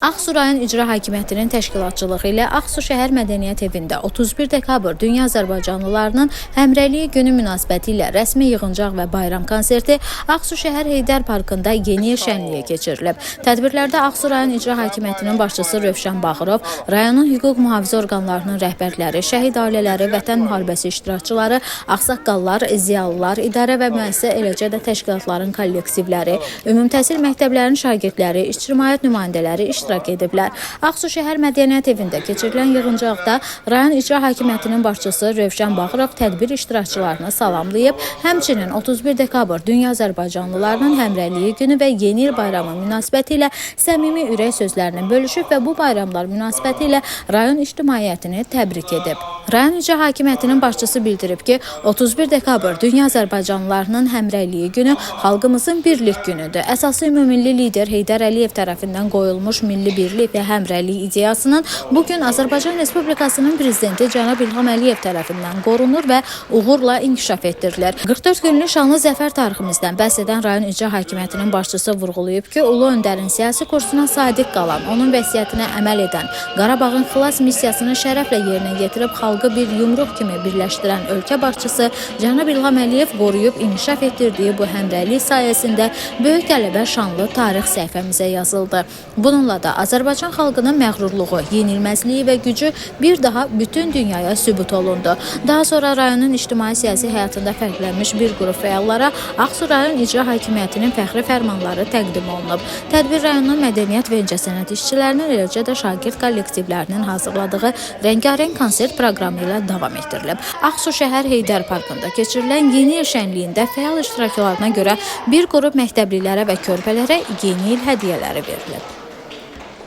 Ağsu rayon İcra Hakimiyyətinin təşkilatçılığı ilə Ağsu şəhər Mədəniyyət Evində 31 dekabr Dünya Azərbaycanlılarının Həmrəyliyi Günü münasibətilə rəsmi yığıncaq və bayram konserti Ağsu şəhər Heydər Parkında yeni il şənliyi keçirilib. Tədbirlərdə Ağsu rayon İcra Hakimiyyətinin başçısı Rövşən Bağırov, rayonun hüquq mühafizə orqanlarının rəhbərləri, şəhid ailələri, vətən müharibəsi iştirakçıları, ağsaqqallar, ziyalılar, idarə və müəssisə, eləcə də təşkilatların kollektivləri, ümumtəhsil məktəblərinin şagirdləri, ictimaiyyət nümayəndələri iştirak ediblər. Ağsu şəhər Mədəniyyət Evində keçirilən yığıncaqda rayon İcra Hakimiyyətinin başçısı Rövşən Bağırov tədbir iştirakçılarını salamlayıb, həmçinin 31 dekabr Dünya Azərbaycanlılarının Həmrəyliyi Günü və Yeni İl bayramı münasibətilə səmimi ürək sözlərini bölüşüb və bu bayramlar münasibətilə rayon ictimaiyyətini təbrik edib. Rayon İcra Hakimiyyətinin başçısı bildirib ki, 31 dekabr Dünya Azərbaycanlılarının Həmrəyliyi Günü xalqımızın birlik günüdür. Əsası ümummilli lider Heydər Əliyev tərəfindən qoyulmuş milli birlik və həmrəylik ideyasının bu gün Azərbaycan Respublikasının prezidenti cənab İlham Əliyev tərəfindən qorunur və uğurla inkişaf etdirilir. 44 günlük şanlı zəfər tariximizdən bəhs edən rayon İcra Hakimiyyətinin başçısı vurğulayıb ki, Ulu Öndərin siyasi kursuna sadiq qalan, onun vəsiyyətinə əməl edən, Qarabağın xilas missiyasını şərəflə yerinə yetirib xalqı bir yumruq kimi birləşdirən ölkə başçısı cənab İlham Əliyev qoruyub inkişaf etdirdiyi bu həmrəylik sayəsində böyük qələbə şanlı tarix səhifəmizə yazıldı. Bununla da Azərbaycan xalqının məğrurluğu, yenilməzliyi və gücü bir daha bütün dünyaya sübut olundu. Daha sonra rayonun ictimai-siyasi həyatında fərqlənmiş bir qrup fəallara Ağsu rayon İcra Hakimiyyətinin fəxri fərmanları təqdim olunub. Tədbir rayonun mədəniyyət və incəsənət işçilərinin, eləcə də şagird kollektivlərinin hazırladığı rəngarəng konsert proqramı ilə davam etdirilib. Ağsu şəhər Heydər Parkında keçirilən yeni il şənliyində fəal iştirakçılarına görə bir qrup məktəblilərə və körpələrə yeni il hədiyyələri verilib.